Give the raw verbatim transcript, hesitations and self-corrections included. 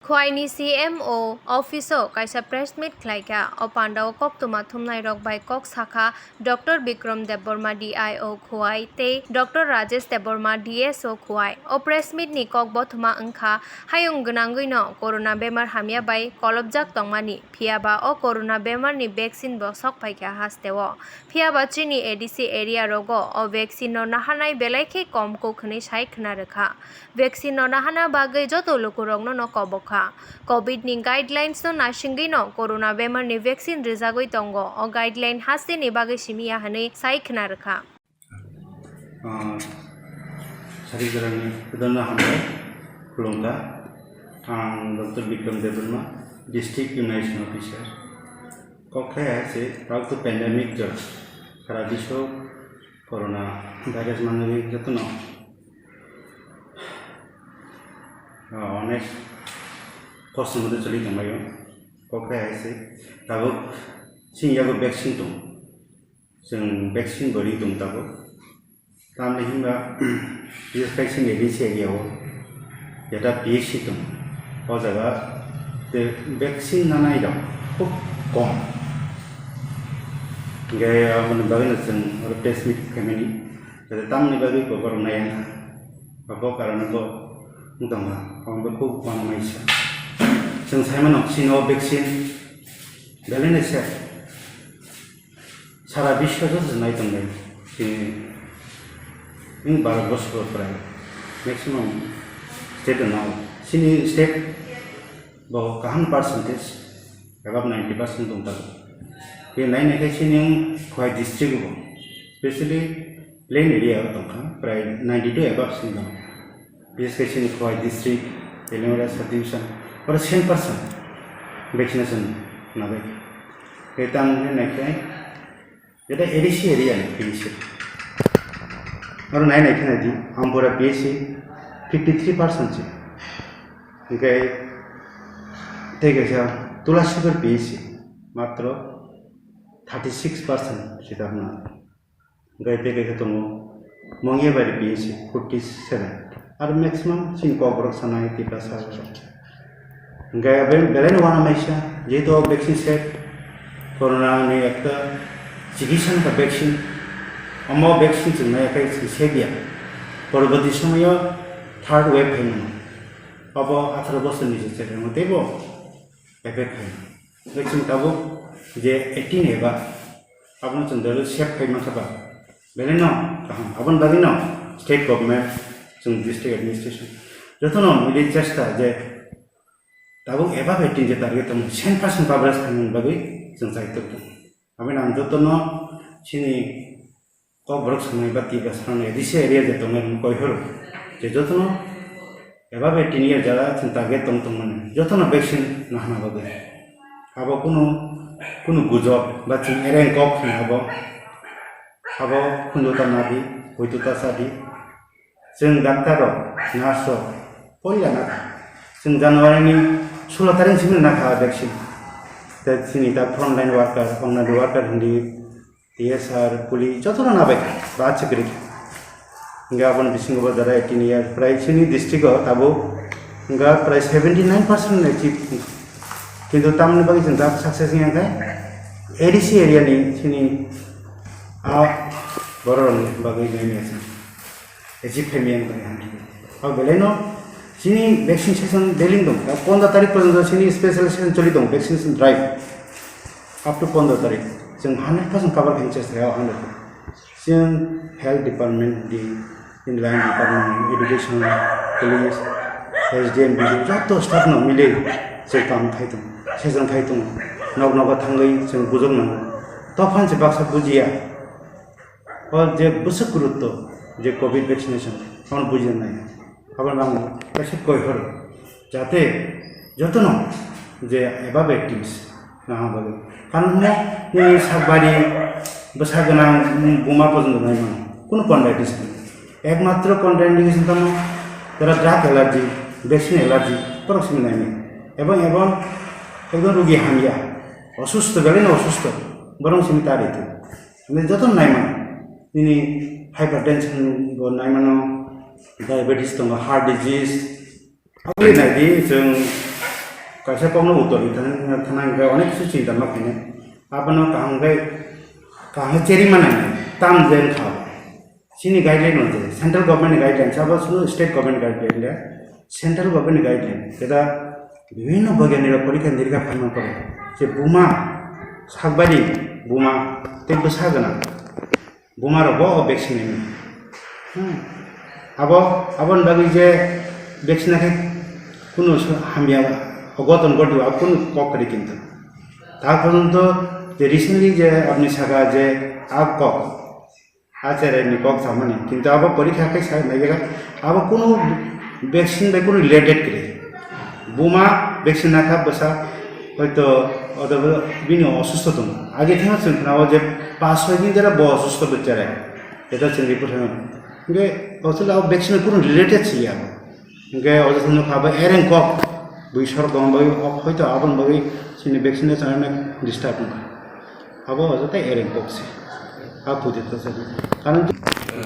Khowai ni C M O office o kaisa press meet khlaikha. O pandao koktwma thumnairok bai kok sakha Doctor Bikram Debbarma D I O Khowai tei Doctor Rajesh Debbarma D S O Khowai. O press meet ni kok bothoma wngkha, hayung gwnangwi no corona bemar hamya bai kolopjak tongmani, phiyaba o corona bemar ni vaccine bo sok phaikha hasteo. Phiyaba chini A D C area rogo o vaccine no naharnai belai khe kom kuk hwnwi sai khna rwkha. Vaccine no nahana bagwi joto lukurokno no kobokha. Covid ni guidelines no naisingwi no corona bemar ni vaccine rijagwi tongo. O guideline hasteni bagwi simiya hwnwi sai khna rwkha. Ah, sari jora ni kwdwng no hambai khulumkha. Ang Doctor Bikram Debbarma, District Immunization Officer. Kok khe hai se, tabuk to pandemic jora. Sara biswo corona virus manwi jotono, ah, onek kosto mode choli tonglaio. Kok khe hai se, tabuk chini yago vaccine tong. Chwng vaccine bo ri tong tabuk. Tamni hinba, bises khe chini A D C area o, jeta P H C tong, o jaga tei vaccine nanai rok khub kom. Hinkhe aboni bagwi no chwng oro press meet khaimani, jate tamni bagwi bo borok nai wngkha. Abo karone bo wng tongkha, abo khub uanaisa. Chwng sai mano, chini o vaccine belai no se. Sara biswa joto se nai tongnai, chini in Bharat borso prai maximum state no, chini state bo kaham percentage above ninety percent tong tongo. Tei nai nai khe chini Khowai district bo, specially plain area o tongkha, prai ninety two above sing tongo. Bises khe chini Khowai district, Teliamura subdivision, oro cent percent vaccination nabai. Tei tamo hwnwi naikhe, jeta A D C area ni P H C. Oro nai naikhe naidi, Ampura P H C fifty three percent se. Hinkhe tei kaisa Tulasibar P H C matro thirty six percent se tamo. Hinkhe tei kaisa tongo Mongiabari P H C forty seven. Aro maximum chini Kokborok sanai Tiprasa rok. Hinkhe be-, belai no uanaisa, jehetu o vaccine se corona ni ekta chikitsa wngkha vaccine. Omo vaccine chwng nai khe chwng se dia. Poroboti somoyo third wave phai mano. Obo atharo bosor ni se chwng teibo effect khai. Vaccine tabuk je eighteen eba, abono chwng dalo save khai mankha ba. Belai no kaham. Aboni bagwi no state government, chwng district administration, jotono mili chesta je tabuk eba eighteen je target tong, cent percent coverage khaimani bagwi chwng chai tok tongo. Aboni ang jotono chini Kokborok sanai ba Tiprasa rok ni A D C area je tongnai rok koi horo je jotono eba bai tin year jara chwng target tong tongmani jotono vaccine nahana bagwi. Abo kunu, kunu gujok ba chwng ereng kok hwnwi abo, abo khundo ta nadi, hoito ta sadi. Chwng doctor rok, nurse rok poila nakha. Chwng January ni sulo tarik simi nakha vaccine. Tei chini ta frontline worker, Anganwadi worker hindi, T S R, police, jotono nabai kha, ba chikri kha. Hinkhe aboni bisingo bo jara eighteen year, prai chini district o tabuk hinkhe prai seventy nine percent achieve. Kintu tamoni bagwi chwng dak success wngya khe A D C area ni chini a borok rokni bagwi nai maya chwng achieve khaimaya wngkha. Abo belai no chini vaccine session daily wng tong, pondro tarik porjonto chini special session choli tong, vaccination drive. Up to pondro tarik, chwng hundred percent cover khaina chesta kha, hundred percent. Chwng health department di, in line department, education, police, S D M, B D O, joto staff no mili chwng kam khai tong, session khai tong, nok nogo thangwi chwng bujok nango. Tophang se baksa bujiya, o je bwswk gurutto je covid vaccination, omo bujina nai. Abo nang kaisa koi horo. Jate jotono je eba bai teams nahang bagwi. Karon mo nini sakbari bwsa gwnang buma porjonto nai mano. Kuno condition. Ekmatro condition tamo jara drug allergy, vaccine allergy, borok simi nai mano. Ebong ebong ekdom rugi hamya, osusto, belai no osusto, borok simi ta ritu. Jotono nai mano. Nini hypertension bo nai mano, diabetes tongo, heart disease, Aboni nai di chwng Kaisa kokno uttor di thana, thana hwnkhe onek kisu chinta ma khainai. Abono kaham khe, kaham khe cherwi manai, tam je wngkha. Chini guideline rok je, central government ni guideline, sabo sunu state government guideline le, central government ni guideline. Keda bibhinno boiganirok porikha nirikha khaima pore. Je buma, sakbari buma, tei bwsa gwnang. Buma rok bo vaccine nai. Hmm. Abo, aboni bagwi je vaccine khe kunu hamya, ogoton godi, abo kunu kok kwrwi kintu. Ta porjonto je recently je apni saka je a kok, a cherai ni kok samani, kintu abo porikha khe sa nai jaga, abo kunu vaccine bai kunu related kwrwi. Buma vaccine nakha bwsa hoito odo bini osusto tongo. Age thengno chwng khna o je pas soi din jera bo osusto bwchare. Eta chwng report hwnwi. Hwnkhe osulo abo vaccine kunu related si ya. Hwnkhe ojo thengno kha bo ereng kok. Bui sorok tong bai hoito abon bai chini vaccine chana disturb wngkha. Abo ojo tei ereng kok si. A pudi to se. Karon